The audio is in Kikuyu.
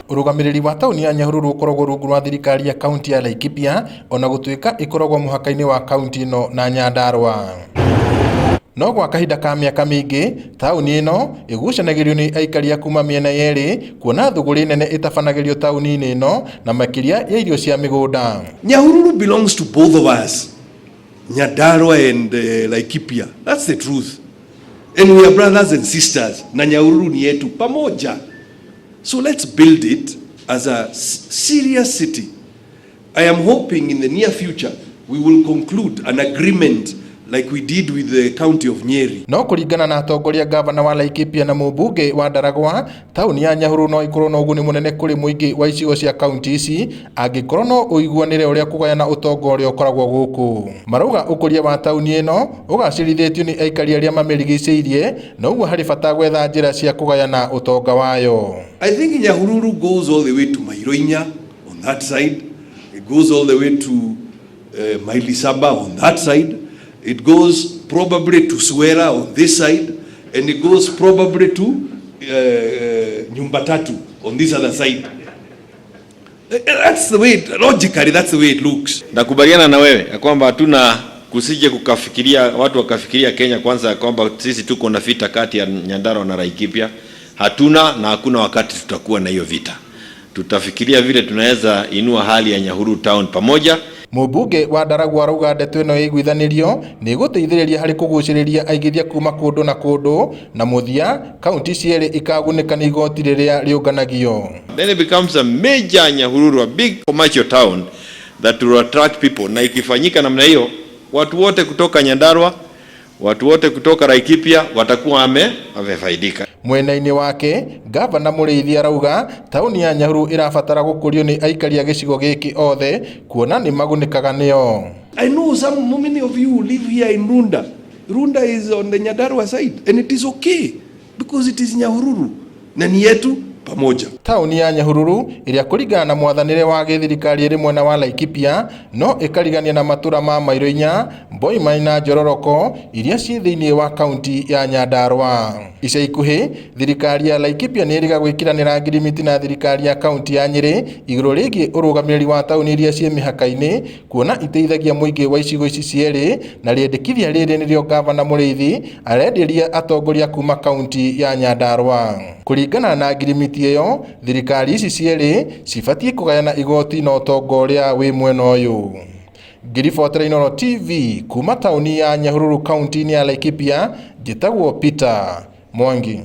Ũrũgamĩrĩri wa taũni ya Nyahururu ũkoragwo rungu rwa thirikari ya kaunti ya Laikipia ona gũtuĩka ĩkoragwo mũhaka-inĩ wa kaunti ĩno na Nyandarua. No gwa kahinda ka mĩaka mĩingĩ, taũni ĩno ĩgucanagĩrio nĩ aikari a kuma mĩena yerĩ kuona thũgũrĩ nene ĩtabanagĩrio taũni-inĩ ĩno na makĩria ya irio cia mĩgũnda. Nyahururu belongs to both of us, Nyandarua and Laikipia. That's the truth. And we are brothers and sisters. Na Nyahururu ni yetu pamoja. So let's build it as a serious city. I am hoping in the near future we will conclude an agreement like we did with the county of Nyeri. No kũringana na atongoria gavana wa Laikipia na mũmbunge wa Ndaragwa, taũni ya Nyahururu no ĩkorwo na ũguni mũnene kũrĩ mũingĩ wa icigo cia kaunti ici angĩkorwo no ũiguanĩre ũrĩa kũgayana ũtonga ũrĩa ũkoragwo gũkũ. Marauga ũkũria wa taũni ĩno ũgacĩrithĩtio nĩ aikari arĩa mamĩrigicĩirie na ũguo harĩ bata gwetha njĩra cia kũgayana ũtonga wayo. I think Nyahururu goes all the way to Mairoinya on that side. It goes all the way to Maili Saba on that side. It goes probably to Suera on this side. And it goes probably to Nyumba Tatu on this other side. That's the way, logically, that's the way it looks. Nakubaliana na wewe ya kwamba hatuna kusije kukafikiria watu wakafikiria Kenya Kwanza ya kwamba sisi tuko na vita kati ya Nyandarua na Laikipia. Hatuna na hakuna wakati tutakuwa na hiyo vita. Tutafikiria vile tunaweza inua hali ya Nyahururu town pamoja. Mũmbunge wa Ndaragwa arauga ndeto ĩno ĩiguithanĩrio nĩ ĩgũteithĩrĩria harĩ kũgucĩrĩria aigithia kuma kũndũ na kũndũ na mũthia kaunti cierĩ ikagunĩka nĩ igoti rĩrĩa rĩũnganagio. Then it becomes a major Nyahururu, a big commercial town that will attract people. Na ikifanyika namna hiyo, watu wote kutoka Nyandarua, watu wote kutoka Laikipia watakuwa wamefaidika. Mwena-inĩ wake, gavana Mũrĩithi arauga taũni ya Nyahururu ĩrabatara gũkũrio nĩ aikari a gĩcigo gĩkĩ othe kuona nĩ magunĩkaga nĩo. I know many of you live here in Runda. Runda is on the Nyandarua side and it is okay because it is Nyahururu. Na ni yetu pamoja. Taũni ya Nyahururu ĩrĩa kũringana na mwathanĩre wa gĩthirikari ĩrĩ mwena wa Laikipia no ĩkarigania na matũra ma Mairoinya, Mboimai na Njororoko iria ciĩ thĩinĩ wa kaunti ya Nyandarua. Ica ikuhĩ thirikari ya Laikipia nĩ ĩrĩga gwĩkĩranĩra ngirimiti na thirikari ya kaunti ya Nyĩrĩ igũrũ rĩgiĩ ũrũgamĩrĩri wa taũni iria ciĩ mĩhaka-inĩ kuona iteithagia mũingĩ wa icigo ici cierĩ na rĩendekithia rĩrĩ nĩrĩo gavana Mũrĩithi arenderia atongoria kuma kaunti ya Nyandarua. Kũringana na ngirimiti ĩyo thirikari ici cierĩ cibatiĩ kũgayana igoti na ũtonga ũrĩa wĩ mwena ũyũ. Ngĩribotera Inooro TV kuma taũni ya Nyahururu kaunti-inĩ ya Laikipia, njĩtagwo Peter Mwangi.